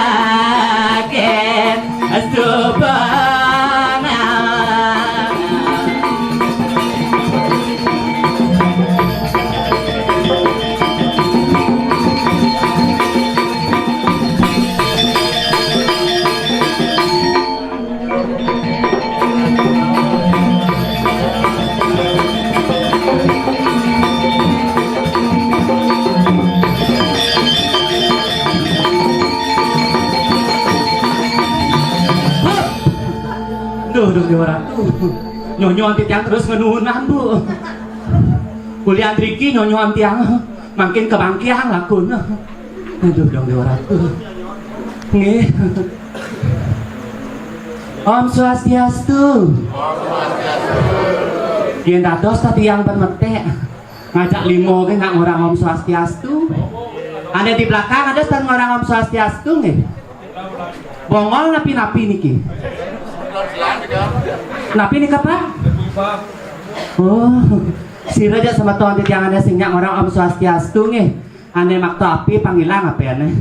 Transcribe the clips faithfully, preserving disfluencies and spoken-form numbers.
Asake, astupa. Duh, duh, Dewa Ratu. Nyonyoan titiang terus ngenuhunan, Bu. Kuliah driki nyonyoan tiang. Mangkin kabangkiang lakuna. Aduh, dong Dewa Ratu. Nggih. Om Swastiastu. Yén dados tatiang bermetek, ngajak lima gé nak ngorang Om Swastiastu. Ada di belakang ada tan ngorang Om Swastiastu nggih. Bongol napi-napi niki. Napi nika, Pak? Oh, sira jak semeton titiang ada sing nyak ngorang Om Swastiastu nggih. Ané makta api panggilang apa ané?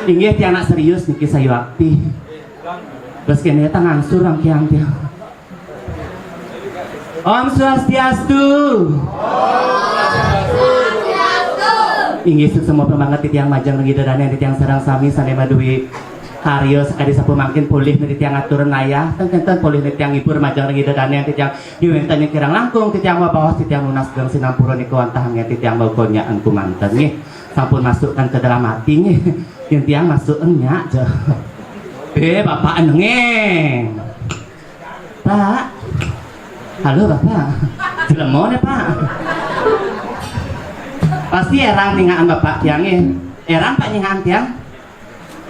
Inggih tiang nak serius niki sayuakti. Terus kéné ta ngangsur rangkiang tiang. Om Swastiastu. Inggih suksma pamanget titiang majeng ring Ida dané titiang sareng sami sané madué karya sakadi sapunika mangkin polih niki titiang atur ayah, ten kénten polih niki titiang ngibur majeng ring Ida dané titiang Yén wénten ing kirang langkung titiang mabaos titiang nunas geng sinampura nika wantah anggén titiang mauga nyaken kumanten nggih. Sampun masuk kan ke dalam hati nggih. Yén tiang masuk nyak ja. Eh, Bapak nengeng. Pak. Halo Bapak. Jelema né, Pak. Pasti erang ningakan Bapak tiang nggih. Erang Pak ningakan tiang.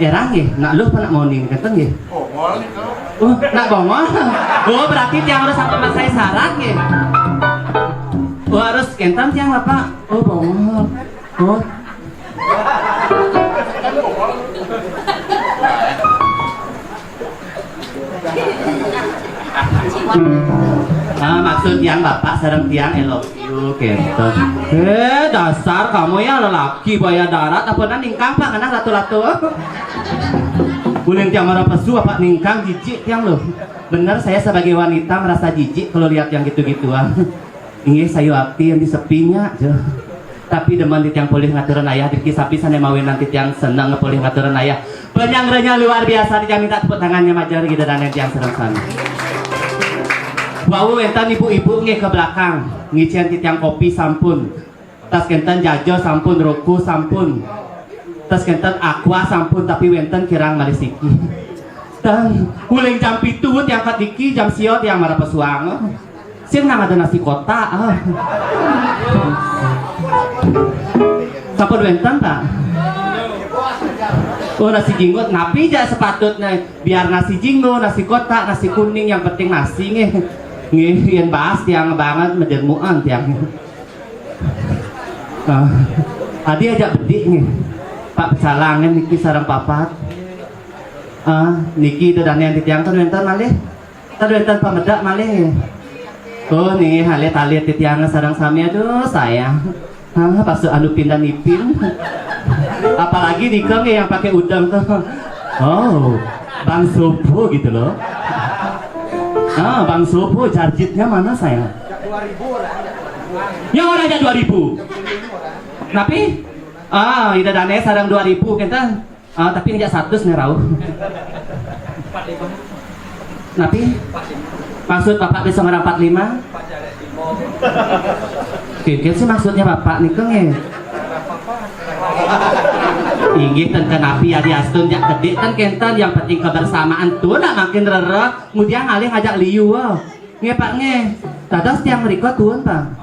Erang nggih, nak luh apa nak moni kénten nggih? Bongol nika. Oh, nak bongol. Oh, berarti tiang harus sampai masai sarat nggih. Oh, harus kénten tiang Bapak. Oh, bongol. Oh. Ah, maksud tiang Bapak sareng tiang elok. Yo, kénten. Eh, dasar kamu ya lelaki buaya darat, apa nan ningkang, Pak, ngenah latu-latu. Ulin tiang mara pesu apa ningkang, jijik tiang loh. Bener, saya sebagai wanita merasa jijik kalau lihat yang gitu-gituan. Inggih sayuakti yang disepinya, jo. Tapi demen titiang polih ngaturan ayah, driki sapi sané mawinan titiang seneng polih ngaturan ayah. Penyanggranya luar biasa, titiang minta tepuk tangannya majeng ring Ida dané titiang sareng sami. Wau wénten ibu-ibu nggih ke belakang, ngicén titiang kopi sampun. Tas kénten jaja sampun, roko sampun. Tas kénten aqua sampun, tapi wénten kirang malih siki. Tang, uling jam pitu tiang kat niki, jam sia tiang mara pesuang. Sing nang ada nasi kotak. Ah. Sampun wénten, Pak? Oh, nasi jinggo. Napi ja sepatutnya? Biar nasi jinggo, nasi kotak, nasi kuning, yang penting nasi nggih. Nggih, yén baas tiang banget, majermuan tiang. Ah, adi ajak bedik nggih. Pak pecalangan niki sareng papat. Ah, niki Ida dané titiang ten wénten malih. Ten wénten pamedak malih. Oh, nih, alit-alit titiang sareng sami, aduh, sayang. Ah, pasuk anu pindan ipin. Apalagi nika nggih yang pakai udeng tuh. Oh, Bang Sopo gitu loh. Ah, Bang Sopo, jarjitnya mana, sayang? Yang orang aja dua ribu. Tapi, ah, Ida dané sareng dua ribu kénten. Ah, tapi ngajak seratus nih rauh. Napi? Maksud Bapak bisa ngorang empat lima? Kéngkén sih maksudnya Bapak nih, Kang, ya? Inggih, ten kenapi, adi astun jak kedik, ten kénten, yang penting kebersamaan tuh nak makin rerek, kemudian ngalih ngajak liu, ah. Nggih, Pak, nggih. Dados tiang mrika tuun, Pak.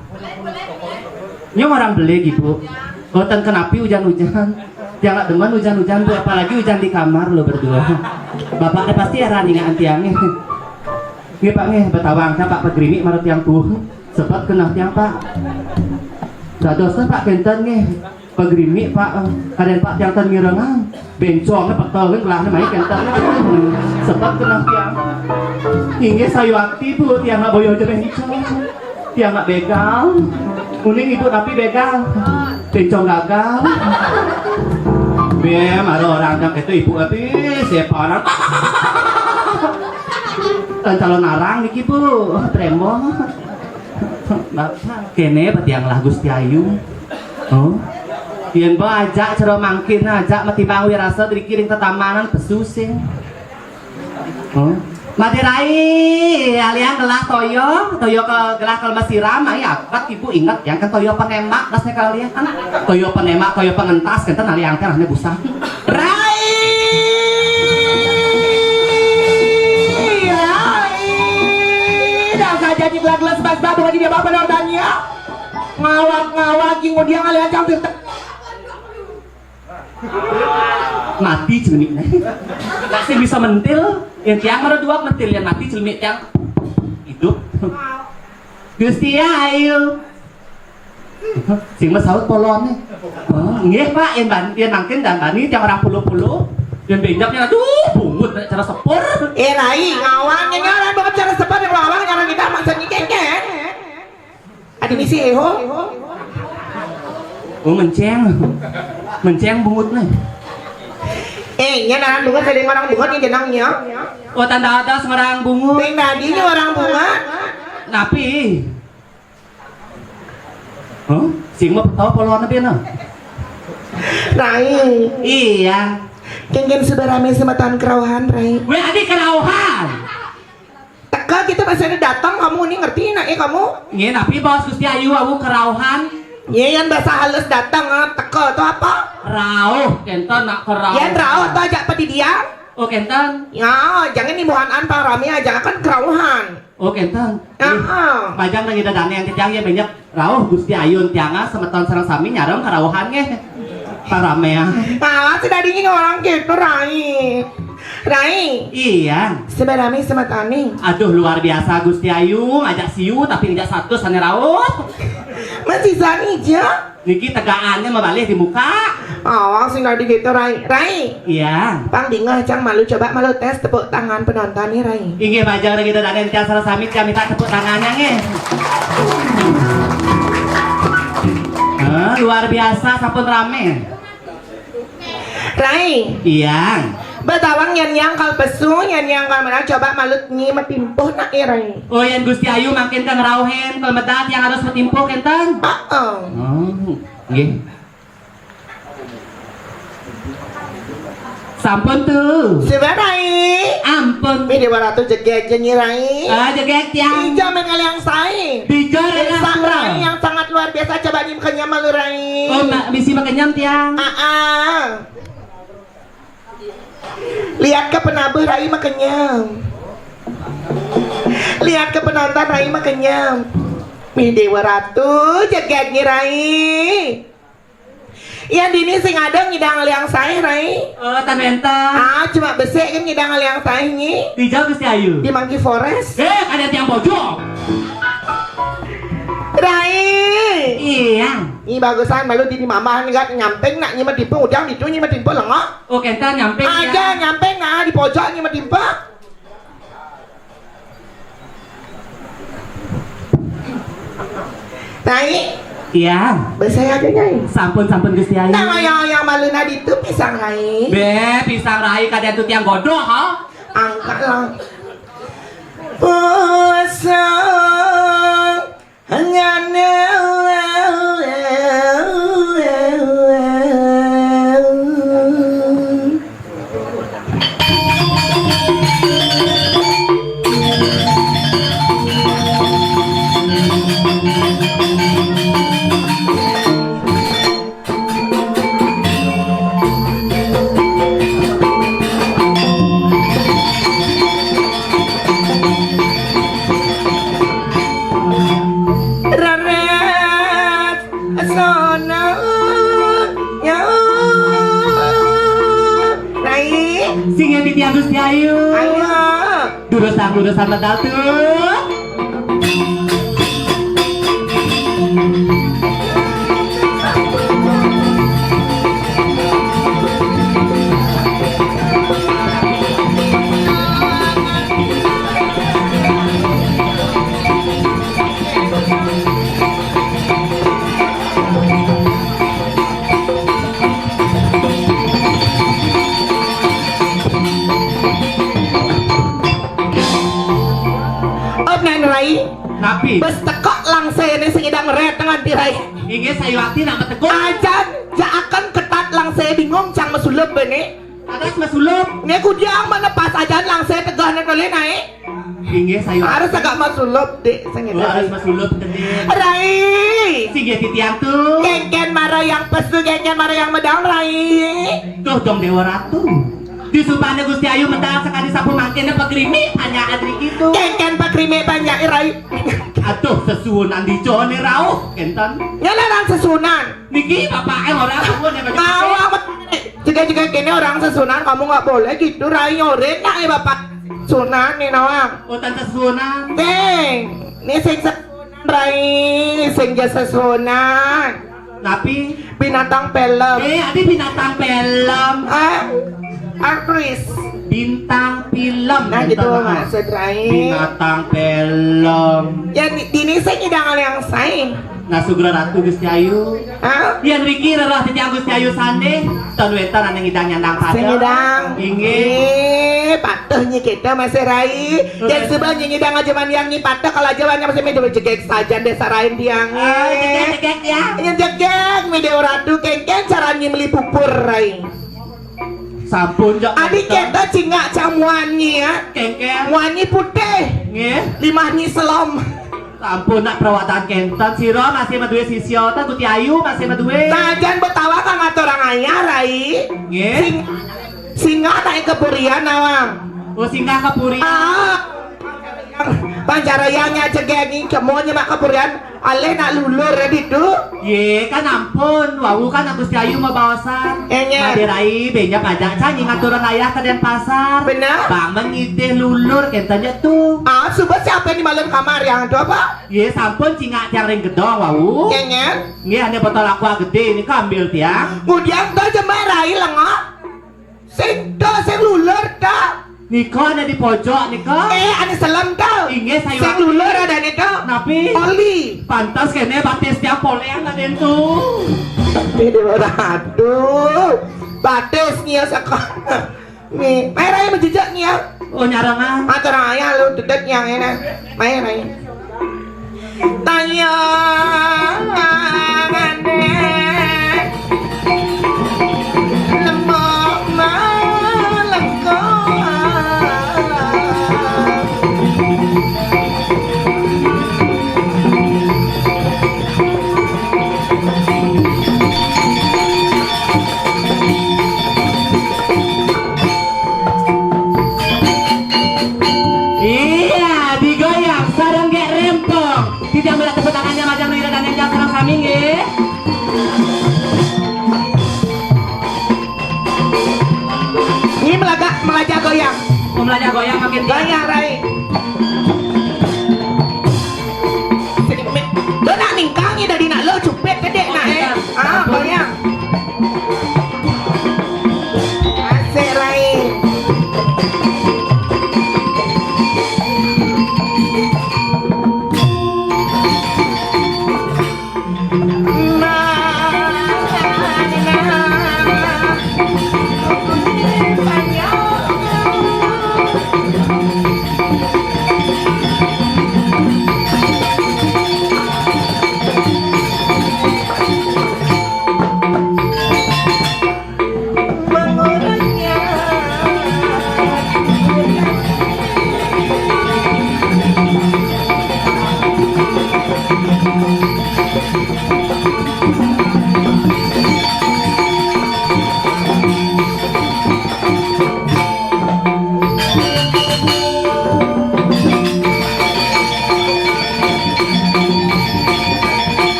Nyong orang beli gitu. Boten kenapi ujan-ujan. Tiang nggak demen ujan-ujan, Bu, apalagi ujan di kamar lo berdua. Bapak deh pasti heran ingaan tiang nggih. Nggih, Pak, nggih, betawang Pak pagrimik marang tiang tuh. Sebab kenah tiang, Pak. Dadosnya, Pak, kénten nggih. Pagrimik, Pak, eh, kadén Pak tiang ten mirengang. Bencongnya pekal kan kelahnya main kénten. Sebab kenah tiang. Inggih sayuakti, Bu, tiang nak boyo aja bencong. Tiang nak begal. Uning ibu tapi begal. Bencong gagal. Bem, ada orang yang itu ibu tapi siapa orang. Kan calon arang niki, Bu. Trembong. Bapak, kéné batiang lah Gusti Ayu. Oh. Yén ba ajak cara mangkin ajak matimbang wirasa driki ring tetamanan pesu sing. Oh. Made Rai, aliang gelah toyo, toyo ke gelah kalau masiram, ai agat ibu inget yang ke toyo penemak, dasnya kalian. Toyo penemak, toyo pengentas, kenten aliang teh rasanya busang. Rai, Rai, dah saja di gelas-gelas bas batu lagi dia bapak nortanya. Ngawak-ngawak, jing udiang aliang cang tirta. Mati cenik. Masih bisa mentil. Yang tiang baru dua mentil yang mati cenik tiang hidup. Gusti Ayu. Sing mah saut polone. Oh, nggih Pak, yang ban, yang nangkin dan bani tiang orang puluh-puluh. Yang benyaknya aduh bungut cara sepur. Eh Rai, ngawang nyaran banget cara sepur yang ngawang nyaran kita maksudnya keket. Ada misi eho. Oh menceng. Menceng bungut nih. Eh, nya naran bungut, ada orang bungut yang jenangnya. Oh tanda ada seorang bungut. Yang tadi nya orang bungut. Napi? Huh? Sing mah tahu poluan dia nah. Rai. Iya. Kengken sudah rame semeton kerauhan, Rai. Weh, adi kerauhan. Teka kita masih ada datang kamu ini ngerti nak ya kamu? Nggih, napi baos Gusti Ayu awu kerauhan? Nggih, yang bahasa halus datang ah, teka itu apa? Rauh, kenten nak kerauh. Yang rauh itu aja pedidian. Oh, kenten. Ya, jangan imbuhan pang rame aja kan kerauhan. Oh, kenten. Heeh. Bajang lagi dadane yang kejang ya banyak. Rauh Gusti Ayun tianga semeton sareng sami nyareng karauhan nggih. Paramean. Ah, sudah dingin orang gitu, Rai. Rai. Iya. Sebarami semetani. Aduh luar biasa Gusti Ayu, ngajak siu tapi ngajak satu sana rauh. Masih sani aja. Niki tegaannya mabalih di muka. Awang sing tadi gitu, Rai. Rai. Iya. Pang dingeh cang malu coba malu tes tepuk tangan penonton nih, Rai. Inggih bajang lagi dan ada yang tiang salah sami tiang minta tepuk tangannya nggih. Eh, luar biasa sampun rame. Rai. Iya. Betawang yang yang kal pesu, yang yang kal mana coba malut nyi metimpuh nak ya, Rai. Oh, yang Gusti Ayu makin kan rauhen, kalau medat yang harus metimpuh kenten. Heeh. Oh, nggih. Sampun tuh. Suba Rai. Ampun. Mi Dewa Ratu jegeg jenyi Rai. Ah, jegeg tiang. Ija mengal yang sai. Bija Desa renang Rai yang sangat luar biasa coba nyim kenyam malu Rai. Oh, ma- bisi makenyam tiang. Ah, ah. Lihat ke penabuh Rai makenyam. Lihat ke penonton Rai makenyam. Mi Dewa Ratu jegeg nyi Rai. Yang dini sing ada ngidang liang saih, Rai. Oh, tan enten. Ah, cuma besik kan ngidang liang saih nyi. Dijawab Gusti Ayu. Di Monkey Forest. Eh, ada tiang pojok. Rai. Iya. Nyi bagusan malu di mamah nyi gat nyamping nak nyi mah dipung udang di nyi mah dipung lengok. Oh, kenten nyamping. Aja ya. Nyamping nah di pojok nyi mah dipung. Nyai. Iya. Besai aja nyai. Sampun sampun Gusti Ayu. Nah yang yang malu nadi itu pisang nyai. Be, pisang rai kadang tuh tiang godoh ha. Angkat lah. Puasa ngane. Rarat sono ya Rai. Sing yang dipiantus Ayu. Ayo. Durusang durusang medal tuh. Om Nen Rai. Napi? Bes tekok langsene sing idang ret dengan tirai. Inggih sayuwakti nak meteguk. Ajan jaaken ketat langse bingung cang mesulep bene. Adas mesulep. Nge kudiang menepas ajan langse tegah ne tole nae. Inggih, sayuwakti. Harus agak masulup, Dik, sing ngene. Oh, harus masulup, Dik. Rai. Singgih titiang tu. Kengken mara yang pesu, kengken mara yang medal, Rai. Duh, Dong Dewa Ratu. Disupane Gusti Ayu medal sakadi sapu mangkene pagrimi panjak adri gitu. Kengken pagrimi panjak, Rai. Aduh, sesuwunan dicone rauh, kenten. Nyala orang sesunan. Niki bapake ora suwun ya, Pak. Awak, juga-juga kene orang sesunan, kamu nggak boleh gitu, Rai, nyoret nak ya, Bapak. Sunan nih, nawang. Oh, tante sunan. Sing, ini sing sesunan, Rai, sing ja sesunan. Tapi binatang film. Eh, adi binatang film. Ah, aktris. Bintang film. Nah, gitu, bintang film. Maksud Rai. Binatang film. Ya, di, di ini saya nyidang yang sae. Nah, Sugra Ratu Gusti Ayu. Hah? Yen riki rerah titiang Gusti Ayu sanding, ten wenten ane ngidang nyandang pada. Sing ngidang. Inggih. Eh, patuh nyi kita masih Rai. Yen suba nyi ngidang aja mandiang nyi patuh, kalau aja mandiang masih medu jegeg sajan desa Rai tiang. Ah, jegeg, jegeg ya. Yen jegeg, mi Dewa Ratu kengken cara nyi meli pupur, Rai. Sampun, Cak. Adi kenten. Kita cingak cang muan nyi ya. Kengken. Muan nyi putih. Nggih. Limah nyi selom. Sampun nak perawatan kenten, sira masih maduwe sisya ta Gusti Ayu masih maduwe. Sajan betawa kang aturang ayah, Rai. Nggih. Sing, singgah tak kepurian, nawang. Oh, singgah kepurian. Ah. Pancarayang nya jegegi kemo nyemak kepurian, alih nak lulur ya ditu. Ye, kan ampun, wau kan Gusti Ayu mabaosan. Eh, nya. Made Rai, benja pajak cang ngaturang ayah ke Denpasar. Bener. Bang mengidih lulur kenten ja tu. Ah, suba siapa yang di malam kamar yang tu apa? Ye, sampun cingak tiang ring gedong wau. Ngenyen. Nggih, ane botol aqua gede nika ambil tiang. Ngudiang to jembar Rai lengok. Sing to, sing lulur to. Nika ane di pojok nika. Eh, ane selem to. Inggih, sayuwakti. Sing lulur adane to. Napi? Oli. Pantes kene batis tiang poleng aden tu. Ini ora, aduh. Batis nih ya sekarang. Nih, mai Rai menjejak nih ya. Oh, nyarang ah. Aturang ayah lu dedet yang ini. Mai Rai. Tayangane lembok malengko. Iya, digoyang sareng gek rempong. Tidak melihat tepuk tangannya majang nira dan enjang sareng sami nggih. Ini melaga, melajah goyang. Mau melajah goyang makin goyang, Rai. Lo nak ningkang ya dari nak lo cupet kedek nak, eh. Ah, goyang. Asik, Rai.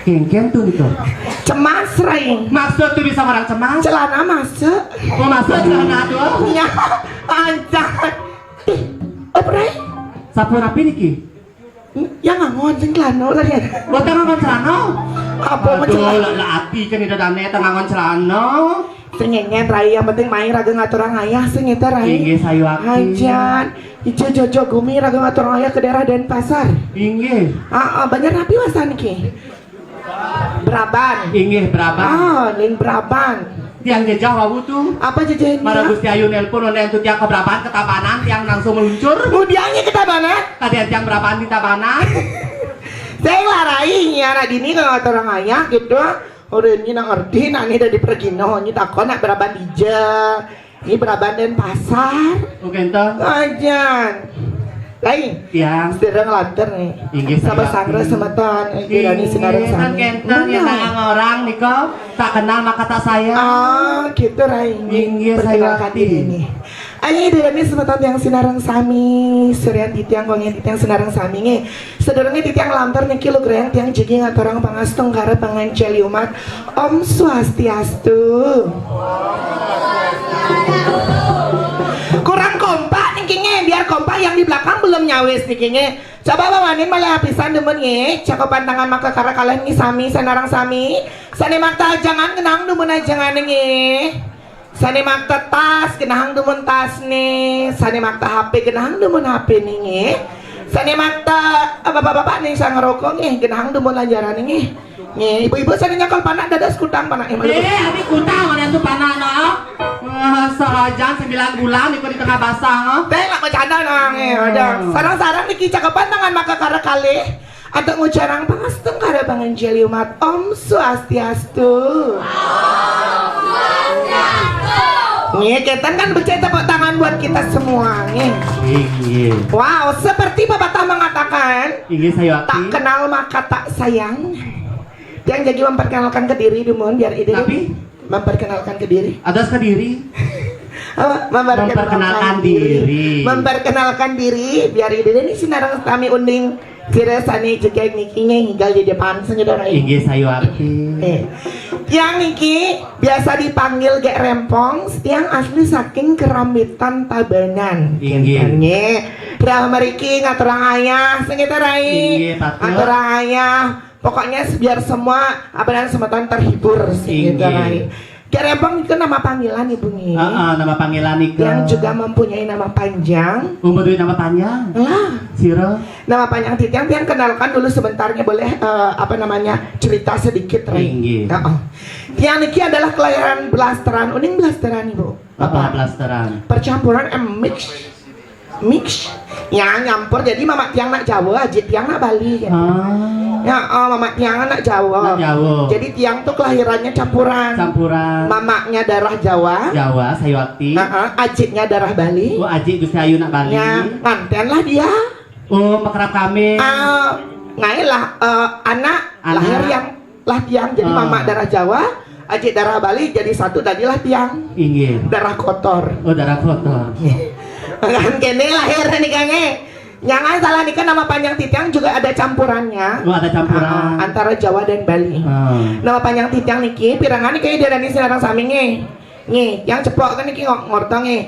Kengken tuh gitu. Cemas, Rai. Maksud tuh bisa orang cemas? Celana masuk. Oh, masuk celana tuh. Nya, anjay. Ih, apa, Rai? Sapu rapi niki? Yang ngangon sing celana tadi. Boten ngangon celana. Apa? Aduh, mencelana? Lah, lah ati kan ida dane tengah ngangon celana. Sing ngenyen, Rai, yang penting main raga ngaturang ayah sing itu, Rai. Inggih, sayuwakti. Hajan, ijo jojo gumi raga ngaturang ayah ke daerah Denpasar. Inggih. Ah, ah, banyak rapi wasan ki. Braban. Inggih, Braban. Ah, ning Braban. Tiang jejeh wau tuh. Apa jejeh ini? Mara Gusti Ayu nelpon, onde antu tiang keberapaan ke Tabanan, tiang langsung meluncur. Mudiangnya ke Tabanan? Tadi tiang berapaan di Tabanan? Saya ngelarai ini anak dini kalau kata orang ayah gitu. Udah ini nang ngerti, nah ini dari pergino, ini takon nak berapaan di je. Ini berapaan Denpasar. Oke, ente. Ajan. Lain. Tiang. Sedang lanter nih. Inggih, sama saya sanggra wakil. Semeton. Inggih, Dani Sinareng kan sami. Kenten, ya, benar. Nang orang niko tak kenal maka tak sayang. Oh, gitu, Rai. Inggih, saya perkenalkan wakil. Diri nih. Ayo, Dani semeton yang Sinareng sami. Suryan titiang, kongen titiang Sinareng sami nih. Sedurunge titiang lanter niki lugrayang tiang jegi ngaturang pangastungkara panganjali umat. Om Swastiastu. Kurang kompak niki nge, biar kompak yang di belakang belum nyawis niki nge. Coba bawanin malah hapisan demen nge, cakupan tangan maka kara kalian nge sami, Sinareng sami. Sane makta ajangan genang demen ajangan nge. Sane makta tas genahang demen tas ne, sane makta H P genahang demen H P ne nge. Sane makta, eh, bapak-bapak ne sang rokok nge, genahang demen lanjaran nge. Nge, ibu-ibu sane nyekel panak dadas kutang panak nge. Eh, abi kutang ada tuh panak no. Wah, sahajan sembilan bulan ikut di tengah basah, no. Teh, nak bercanda no nge, ada. Hmm. Sarang-sarang niki cakupan tangan maka kara kalih. Antuk ngucarang pangastungkara panganjali umat. Om Swastiastu. Nggih, kenten kan becik tepuk tangan buat kita semua, nggih. Inggih. Wow, seperti pepatah mengatakan, inggih, saya tak kenal maka tak sayang. Yang jadi memperkenalkan ke diri dulu, biar ide. Tapi memperkenalkan ke diri. Atas ke diri. Apa? Memperkenalkan diri. Memperkenalkan diri, biar ide ini Sinareng sami uning. Sira sane jegeg niki nge ngigal di depan sing gitu, Rai. Inggih, saya arti. Eh. Yang niki biasa dipanggil Gek Rempong, tiang asli saking Keramitan Tabanan. Inggih. Kenten nge. Rah meriki ngaturang ayah, sing gitu, Rai. Inggih, patut. Ngaturang ayah. Pokoknya biar semua apa dan semeton terhibur sih, gitu, inggih. Rai. Gek Rempong itu nama panggilan, Ibu, nggih. Heeh, nama panggilan nika. Yang juga mempunyai nama panjang. Umur nama panjang. Lah. Sira. Nama panjang titiang, tiang kenalkan dulu sebentarnya, boleh, eh, apa namanya, cerita sedikit, Rai. Inggih. Heeh. Tiang niki adalah kelahiran blasteran, uning blasteran, Ibu. Apa? Blasteran. Percampuran, eh, mix. Mix. Ya, nyampur. Jadi mamak tiang nak Jawa, ajik tiang nak Bali, gitu. Ah. Ya, oh, mamak tiang nak Jawa. Nak Jawa. Jadi tiang tuh kelahirannya campuran. Campuran. Mamaknya darah Jawa. Jawa, Sayuwakti. Heeh, ajiknya darah Bali. Oh, ajik Gusti Ayu nak Bali. Ya, nganten lah dia. Oh, mekerap kami. Ah, ngai lah, eh, anak. Anak. Lahir yang lah tiang, jadi, ah, mamak darah Jawa, ajik darah Bali, jadi satu tadilah tiang. Inggih. Darah kotor. Oh, darah kotor. Kan kene lahir nika nge. Jangan salah nika, nama panjang titiang juga ada campurannya. Oh, ada campuran. Ah, antara Jawa dan Bali. Ah. Nama panjang titiang niki, pirengan niki darani Sinareng sami nge. Nge, yang cepok kan niki ngortong nge.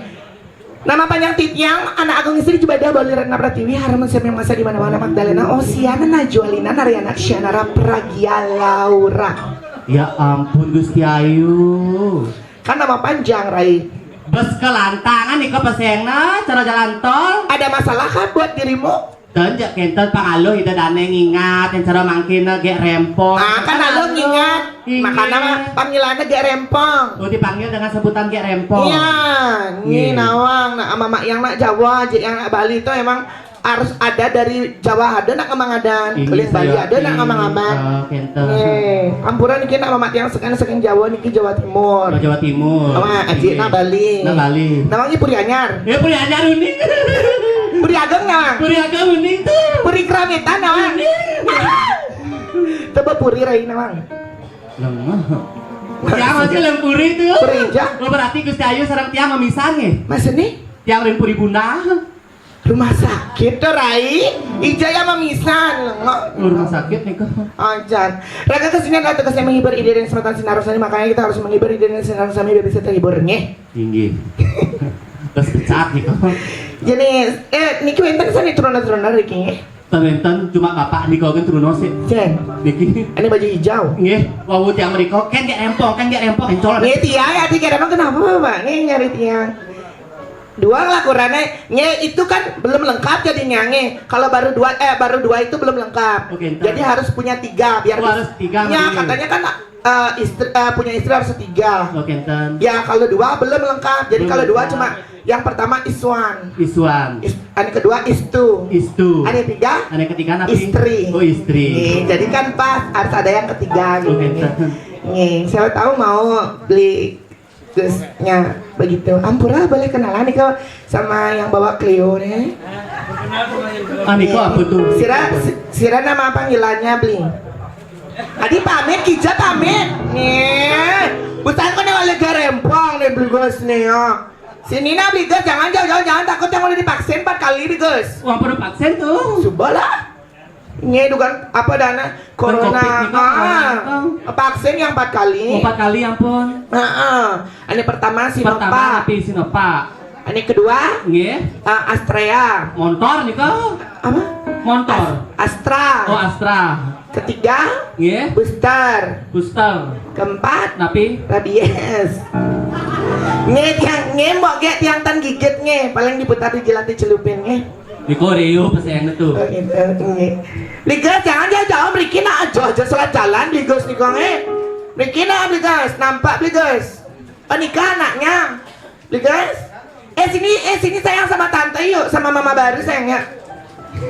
Nama panjang titiang, anak agung istri Jubadah Bali Retna Pratiwi, harapan sami masa di mana-mana Magdalena, Osiana, Najwalina, Nariana, Syanara, Pragia, Laura. Ya ampun, Gusti Ayu. Kan nama panjang, Rai. Bes kelantangan iko pesengna, cara jalan tol. Ada masalah kah buat dirimu? Dan jak kenten pangaluh ida dane ngingat yang cara mangkina Gek Rempong. Ah, kan aluh ngingat. Inggih. Makanya panggilannya Gek Rempong. Oh, dipanggil dengan sebutan Gek Rempong. Iya, ini, nggih, nawang, nak mamak yang nak Jawa, ajik yang nak Bali itu emang harus ada dari Jawa ada nak ngemang adan. Inggih, Bali ada nak ngemang aman. Oh, kenten. Nggih, ampuran niki nak mamak yang sekan sekan Jawa niki Jawa Timur. Oh, Jawa Timur. Sama ajik, inggih, nak Bali. Nak Bali. Namanya Puri Anyar. Ya, Puri Anyar uning. Puri Ageng, nawang. Puri Ageng uning tuh. Puri Keramitan, nawang. Uning. Coba Puri, Rai, nawang. Lemah. Tiang masih lempuri tuh. Puri Ijah. Oh, berarti Gusti Ayu sareng tiang mamisan nggih. Maksudnya? Tiang lempuri bunda. Rumah sakit tuh, Rai. Ijaya mamisan. Lengok. Oh, rumah sakit nih kok. Ajan. Raga kesini adalah tugasnya menghibur ide dan sematan Sinareng sami, makanya kita harus menghibur ide dan Sinareng sami biar bisa terhibur nggih. Inggih. Terus becak gitu. Jadi, eh, niki wenten sami trona-trona niki nggih. Ten wenten, cuma bapak niko kan truna sih. Ceng. Niki. Ini baju hijau. Nggih, wau tiang mriko, kan Gek Rempong, kan Gek Rempong, encol. Nggih, tiang, ya, tiang emang kenapa, Pak? Nggih, nyari tiang. Dua lah kurane, nggih, itu kan belum lengkap jadinya, nggih. Kalau baru dua, eh, baru dua itu belum lengkap. Oke, entar. Jadi harus punya tiga, biar, oh, harus tiga, ya, nggih, katanya kan Eh, istri, eh, punya istri harus tiga. Oh, kenten. Ya, kalau dua belum lengkap. Jadi, belum kalau dua lengkap. Cuma yang pertama Iswan. Iswan. Is-, anu kedua Istu. Istu. Anu ketiga? Anu ketiga napi? Istri. Oh, istri. Nih, jadi kan pas harus ada yang ketiga gitu. Oh, kenten. Nih, siapa tahu mau beli Gusnya begitu. Ampura, boleh kenalan nih kok sama yang bawa Clio nih. Ah, Niko apa tuh? Sira, si-, sira nama panggilannya beli. Adi pamit, Kija pamit. Nih, bukan kok nih oleh garempong nih beli Gus nih ya. Sini nah beli Gus, jangan jauh-jauh, jangan takut yang udah divaksin empat kali beli Gus. Wah, perlu vaksin tuh. Cobalah. Ini bukan apa dana corona. Covid juga, ah, corona itu. Vaksin yang empat kali. Empat kali, ampun. Heeh. Ini pertama Sinovac. Pertama napi? Sinovac. Ini kedua, nggih, eh, Astrea. Montor nika? Apa? Montor. As-, Astra. Oh, Astra. Ketiga, nggih, booster. Booster. Keempat, napi? Rabies. Nggih, tiang, nggih, mbok nggih tiang tan gigit nggih, paling diputar dijilat dicelupin nggih. Di Korea pas yang itu. Oh, gitu. Nggih. Bli Gus, jangan jauh-jauh, mriki nak aja, aja salah jalan, Bli Gus nika nggih. Mriki nak, Bli Gus, nampak, Bli Gus. Oh, nika anaknya. Bli Gus. Eh, sini, eh, sini sayang sama tante yuk, sama mama baru sayang ya.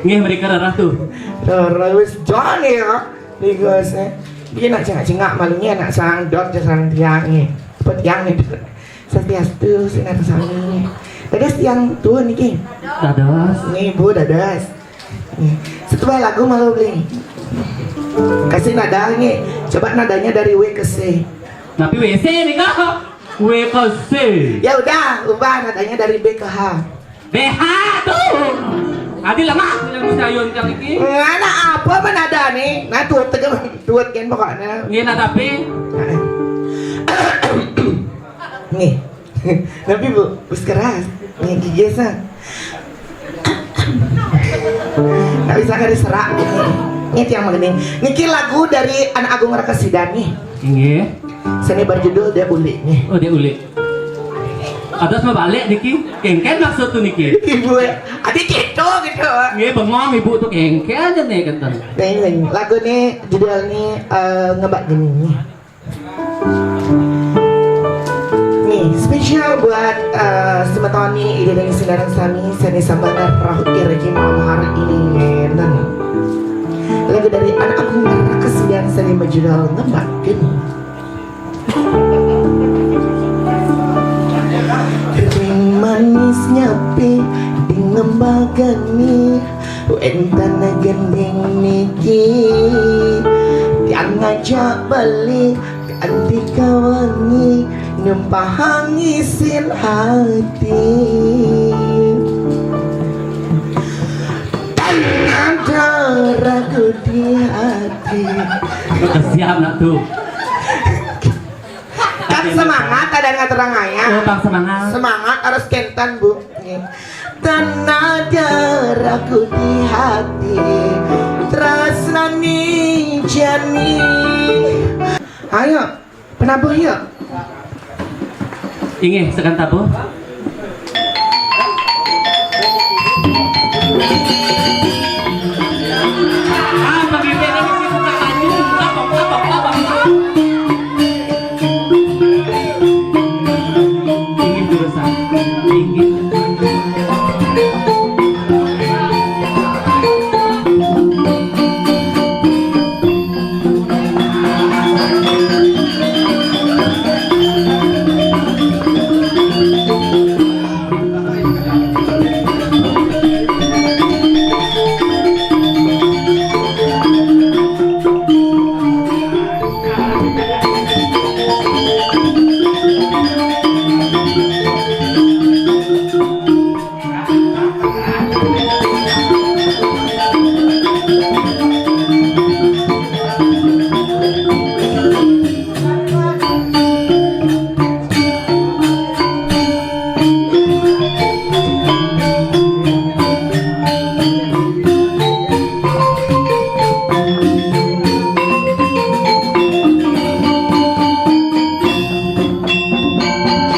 Nggih, mriki rerah tuh. Terus John ya. Bli Gus, eh. Iki nak cengak-cengak malunya nak sang dot, sang tiang nih. Apa tiang nih? Swastiastu, sinar sami. Dados tiang tuun niki. Dados. Nggih, Bu, dados. Nggih. Setuai lagu malu beli. Kasih nada nggih. Coba nadanya dari W ke C. Tapi W C nih, Kak. W ke C. Ya udah, ubah nadanya dari B ke H. B H tuh. Adi lemah yang sayun yang iki. Ngana apa menada nih? Nah, tuut aja, tuut kan pokoknya. Nggih, nah, tapi. Nih. Tapi Bu, wis keras. Nih, gigi sa. Tak bisa kali serak. Nih, tiang begini. Niki lagu dari Anak Agung Rakesidan nih. Nggih. Seni berjudul Dia Uli nih. Oh, Dia Uli. Atas mau balik niki. Kengken maksud tuh niki. Ibu, eh, adi gitu, gitu. Nggih, bengong ibu tuh kengken aja nih, kenten. Nih, nih, lagu nih judul nih, eh, Ngebak Geni nih. Nih, spesial buat, eh, semetoni ide dan saudara sami, seni sabana roh irgi malam hari ini ngenen. Lagu dari Anak Agung Rakesidan seni berjudul Ngebak Geni. Ring manis nyapi di ngembagani, wénten gending niki. Tiang ngajak beli kanti kawangi, numpahang isin hati. Tanah darahku di hati. Kesian nak tuh. Kan semangat ada ngatur ngaya. Oh, bang semangat. Semangat harus kenten, Bu. Tanah darahku di hati, tresnani jani. Ayo, penabuh yuk. Inggih, sekan tabuh. Ah, pemimpin ini sibuk tak maju, tabok, tabok, tabok. Inggih, jurusan. Inggih.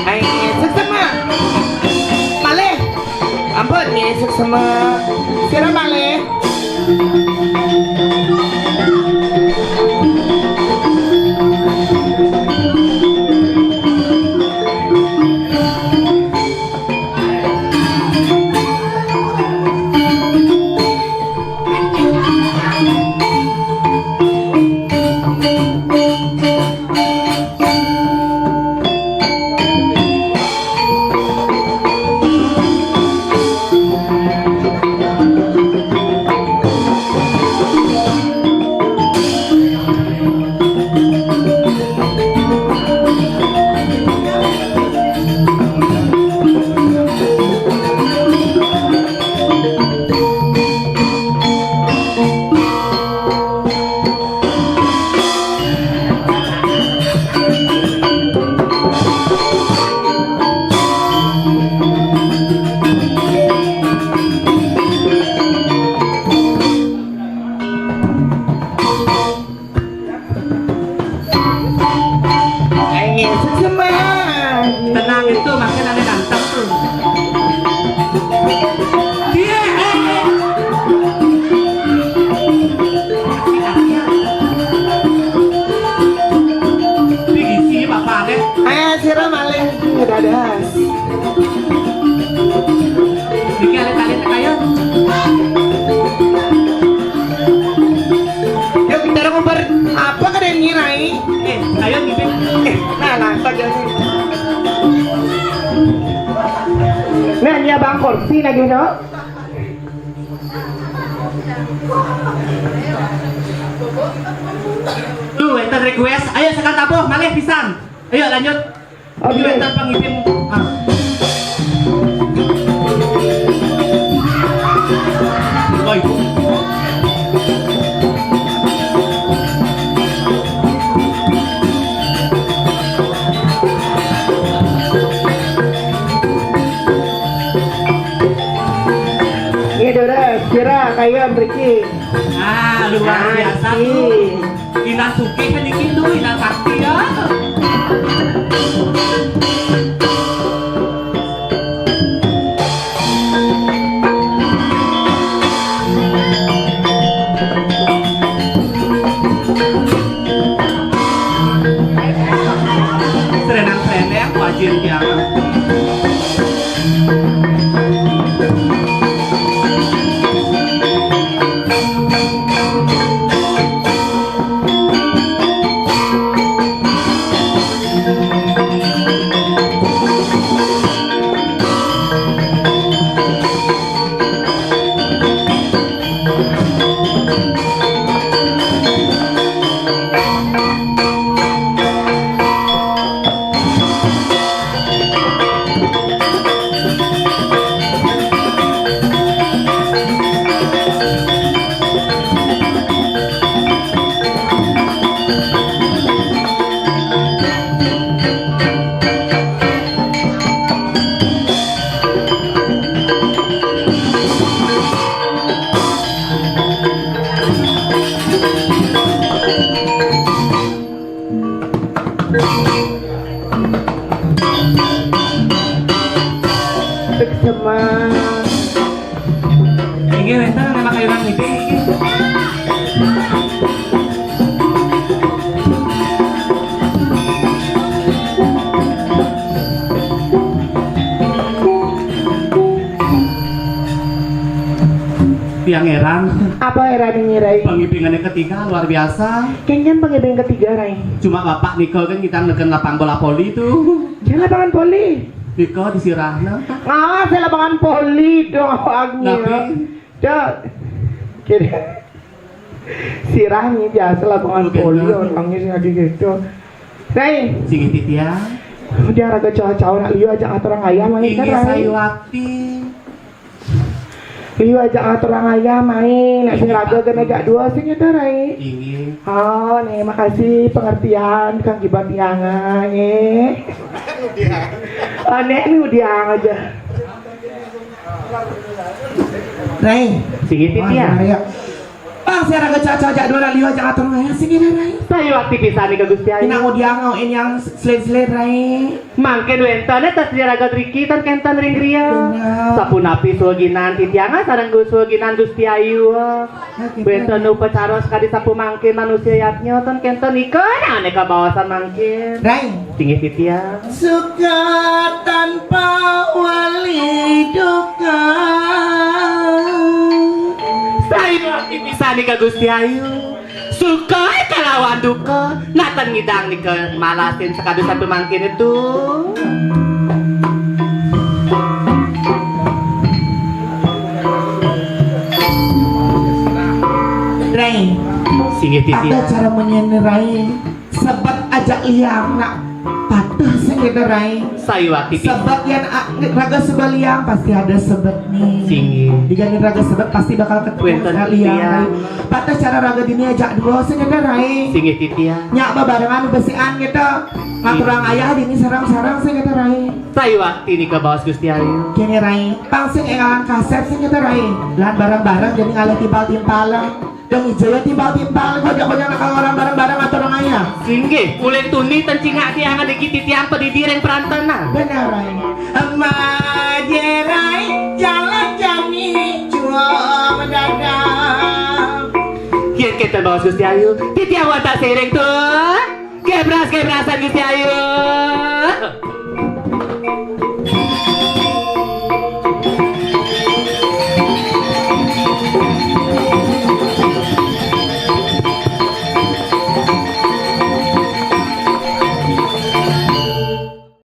Ai, seksama. Malih. Ampun, nggih, seksama. Sira malih. Ayo, semangat. Tenang itu, makin ada ganteng tuh. Dia, eh, eh. Tinggi sih, Bapak, deh. Ayo, sira malih ngedadas. Niki alit-alit kayon. Yuk, kita ngumpul apa kada ngirai? Eh, kayon ngipin. Eh, nah, nah, saja nih. Nah, ini abang kursi lagi, no? Tuh, enter request. Ayo, sekarang tabuh, malih pisan. Ayo, lanjut. Oke. Ieu éta pangipin. Ah. Oi. Iya, Dora, kira kayan Ricky. Ah, luar biasa tuh. Ina sugih niki tuh, ina sakti ya. Serenang-serenang, wajib ya. Seksema. Inggih wénten nama kayunan ngipi. Tiang éran. Apa éran ini, Rai? Pangipingannya ketiga luar biasa. Kéngkén pangiping ketiga, Rai. Cuma bapak nika kan kita neken lapang bola voli tuh. Jangan lapangan voli. Nika di sirahna. Ngawas ya lapangan voli dong, awaknya. Tapi cak. Kira. Sirah nih biasa lapangan voli, orangnya sih lagi gitu. Rai. Sing titiang. Udah raga cowok-cowok nak liu aja ngatur orang ayam lagi kan, Rai. Sayuwakti. Liu aja ngatur orang ayam main. Nak sing raga kena jak dua sing ada, Rai. Inggih. Oh, nih makasih pengertian Kang Gibar Tiangan, eh. Aneh nih udah aja. Rai. Sing titiang. Bang, saya raga caca jak dua liu aja ngatur Rai, sing ini, Rai. Sayuwakti pisan nika Gusti Ayu. Ina udiang ngau ini yang sled-sled, Rai. Mangkin wénten éta sira raga driki tan kénten ring griya. Bener. Sapunapi suginan titiang sareng Gus suginan Gusti Ayu. Wénten upacara sakadi sapumangkin manusia yadnya tan kénten nika ané kabawasan mangkin. Rai. Inggih titiang. Suka tanpa wali duka. Sayuwakti pisan nika Gusti Ayu. Suka kalawan duka, natan ngidang nika malasin sakadu sapumangkin itu. Rai. Singgih titiang. Ada cara menyenir, Rai. Sebet aja liang nak. Patuh sing kita, Rai. Sayuwakti. Sebet yén a- raga sebet liang pasti ada sebet nih. Singgih. Digani raga sebet pasti bakal ketemu Wénten liang, tiang. Rai. Patuh cara raga dini ajak dua sing kita, Rai. Singgih titiang. Nyak babarengan besian kita. Ngaturang ayah dini sareng-sareng sing kita, Rai. Sayuwakti nika baos Gusti Ayu. Kéné, Rai. Pang sing énggalan kasép sing kita, Rai. Lan bareng-bareng jadi ngalih timpal-timpalan. Dong ijo ya timpal-timpal, konyang-konyang nakal orang bareng-bareng ngaturang ayah. Singgih, ulin tuni ten cingak tiang niki titiang padidi ring prantana. Bener, Rai. Emak Jerai jalan jani jua mendadak. Yén kénten baos Gusti Ayu, titiang wantah siring tuh. Gebras-gebrasan Gusti Ayu.